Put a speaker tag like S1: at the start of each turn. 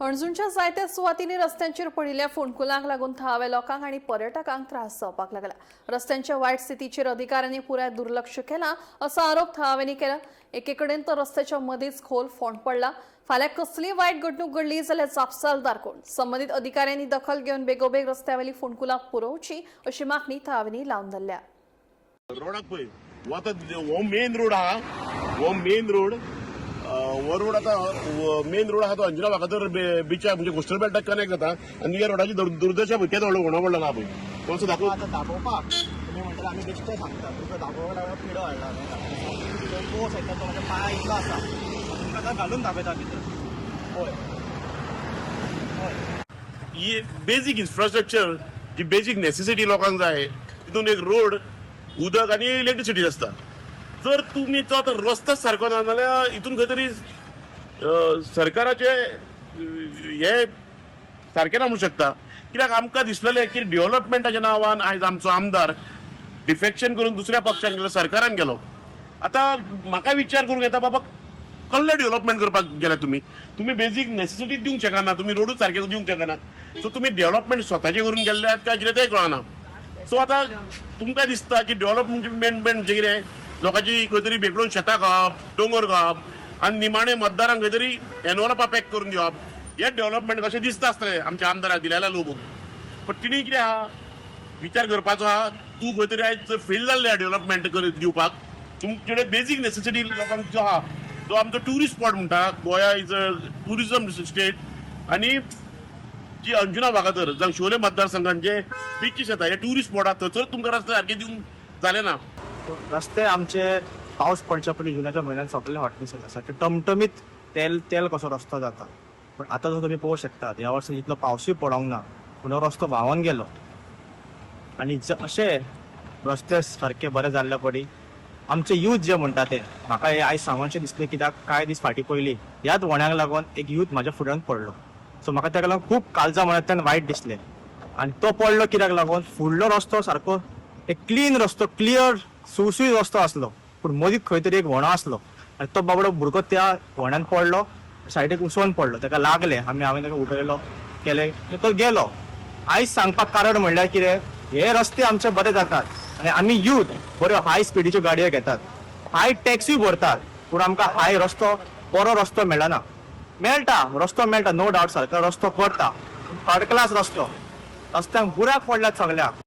S1: हणजूणच्या जायत्या सुवातींनी रस्त्यांचेर पडिल्ल्या फोंडकुलांक लागून थळाव्या लोकांक आनी पर्यटकांक त्रास जावपाक लागला. रस्त्यांच्या वायट स्थितीचेर अधिकाऱ्यांनी पुराय दुर्लक्ष केलां असो आरोप थळाव्यांनी केला. एके कडेन तर रस्त्याच्या मदींच खोल फोंड पडला. फाल्यां कसलीय वायट घडणूक घडली जाल्यार जापसालदार कोण? संबंदीत अधिकाऱ्यांनी दखल घेवन बेगोबेग रस्त्यावेली फोंडकुलां पुरोवची अशी मागणी थळाव्यांनी लावन धरल्या.
S2: रोडाक पळय, हो आतां हो मेन रोड आहा, हो मेन रोड, हो रोड आतां मेन रोड आहा तो अंजुना वागातोर बिचाक म्हणजे कोस्टल बेल्टाक कनेक्ट जाता आनी ह्या रोडाची दुर्दशा पळय, केदो व्हडलो होणो पडलो ना पळय, तो असो दाखोव.
S3: आतां दाखोवपाक तुमी म्हणटाले, आमी बेश्टे सांगता. तुमकां दाखोवपाक लागून पिडो हाडला न्हू, पोस येता, तो म्हाज्या पांया इतलो आसा. तुमकां आतां घालून दाखयता भितर, पळय पळय.
S2: ही बेजीक इन्फ्रास्ट्रक्चर जी बेजीक नेसेसिटी लोकांक जाय, तितून एक रोड, उदक आनी इलेक्ट्रिसिटी आसता. जर तुमी तो आतां रस्तोच सारको ना जाल्यार हितून खंय तरी सरकाराचे हे सारकें ना म्हणू शकता. कित्याक आमकां दिसलेलें की डेव्हलपमेंटाच्या नांवान आयज आमचो आमदार डिफेक्शन करून दुसऱ्या पक्षान गेलो, सरकारान गेलो. आतां म्हाका विचार करूंक येता, बाबा, कसलें डेव्हलपमेंट करपाक गेले तुमी? तुमी बेजीक नेसेसिटी दिवंक शकना, तुमी रोडूच सारके दिवंक शकना, सो तुमी डेव्हलपमेंट स्वताचें करून गेल्ले आहात काय कितें तें कळना. सो आतां तुमकां दिसता की डेव्हलपमेंट म्हणजे कितें? लोकांची खंय तरी बेगडून शेतां खावप, दोंगर खावप आनी निमाणे मतदारांक खंय तरी एनवलपां पॅक करून दिवप, हें डेव्हलपमेंट कशें दिसता आसतलें आमच्या आमदाराक दिल्याला लोक. पण तिणी कितें आहा, विचार करपाचो आहा, तूं खंय तरी आयज फेल जाल्लें डेव्हलपमेंट कर दिवपाक. तुमचे कडेन बेजीक नेसेसिटी लोकांक जो आहा, जो आमचो ट्युरिस्ट स्पॉट म्हणटा, Goa is a tourism state आनी जी अंजुना वागातोर जावं शिवोले मतदारसंघात जे बिचीस येता, हे ट्युरिस्ट स्पॉट आहा, थंयसर तुमकां रस्ते सारके दिवंक जाले ना.
S3: रस्ते आमचे पावस पडच्या पयलीं जुनाच्या म्हयन्यात सगळे हॉटमिक्स आसा, ते टमटमीत तेल तेल कसो रस्तो जाता. पण आतां जर तुमी पळोवंक शकतात, ह्या वर्सा इतलो पावसूय पडोंक ना, पूण हो रस्तो व्हांवोन गेलो आनी अशे रस्ते सारके बरे जाल्ले पडी आमचे यूथ जे म्हणटा ते म्हाका हे आयज सांगोनशें दिसलें, कित्याक कांय दीस फाटीं पयलीं ह्याच व्हड्यांक लागून एक यूथ म्हाज्या फुड्यान पडलो. सो म्हाका ताका लागून खूब काळजा मनांतल्यान वायट दिसलें. आनी तो पडलो कित्याक लागून? फुडलो रस्तो सारको एक क्लीन रस्तो, क्लियर सुळसुळीत रस्तो आसलो, पूण मदीं खंय तरी एक व्हणो आसलो आनी तो बाबडो भुरगो त्या व्हण्यान पडलो, सायडीक उसोन पडलो, ताका लागलें. हांवें ताका उठयलो, केलें, तो गेलो. आयज सांगपाक कारण म्हणल्यार कितें, हे रस्ते आमचे बरे जातात आनी आमी यूथ बऱ्यो हाय स्पिडीच्यो गाडयो घेतात, हाय टॅक्सूय भरतात, पूण आमकां हाय रस्तो, बरो रस्तो मेळना. मेळटा, रस्तो मेळटा, नो डावट, सरकार रस्तो करता, थर्ड क्लास रस्तो. रस्त्यांक बुराक पडल्यात सगळ्याक.